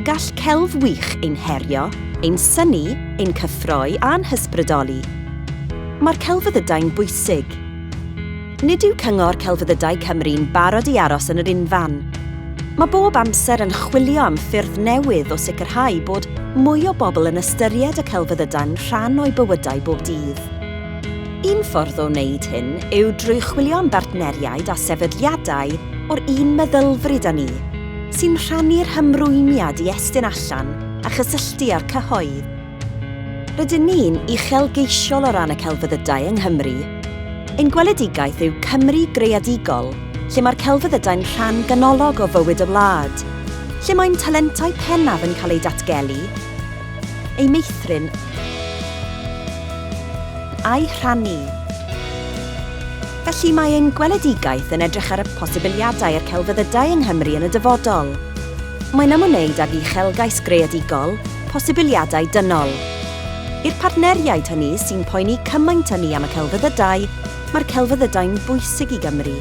Gall celf wych ein herio, ein synnu, ein cyffroi a'n hysbrydoli. Mae'r celfyddydau'n bwysig. Nid yw Cyngor Celfyddydau Cymru'n barod i aros yn yr unfan. Mae bob amser yn chwilio am ffyrdd newydd o sicrhau bod mwy o bobl yn ystyried y celfyddydau'n rhan o'u bywydau bob dydd. Un ffordd o wneud hyn yw drwy chwilio am bartneriaid a sefydliadau o'r un meddylfryd â ni, sy'n rhannu'r hymrwymiad i estyn allan a chysylltu â'r cyhoedd. Rydyn ni'n uchelgeisiol o ran y celfyddydau yng Nghymru. Ein gweledigaeth yw Cymru greadigol, lle mae'r celfyddydau'n rhan ganolog o fywyd y wlad, lle mae'n talentau pennaf yn cael eu datgelu, eu meithrin a'u rhannu. Felly mae ein gweledigaeth yn edrych ar y posibiliadau i'r celfyddydau yng Nghymru yn y dyfodol. Mae'n ymwneud ag uchelgais greadigol, posibiliadau dynol. I'r partneriaid hynny sy'n poeni cymaint â ni am y celfyddydau, mae'r celfyddydau'n bwysig i Gymru.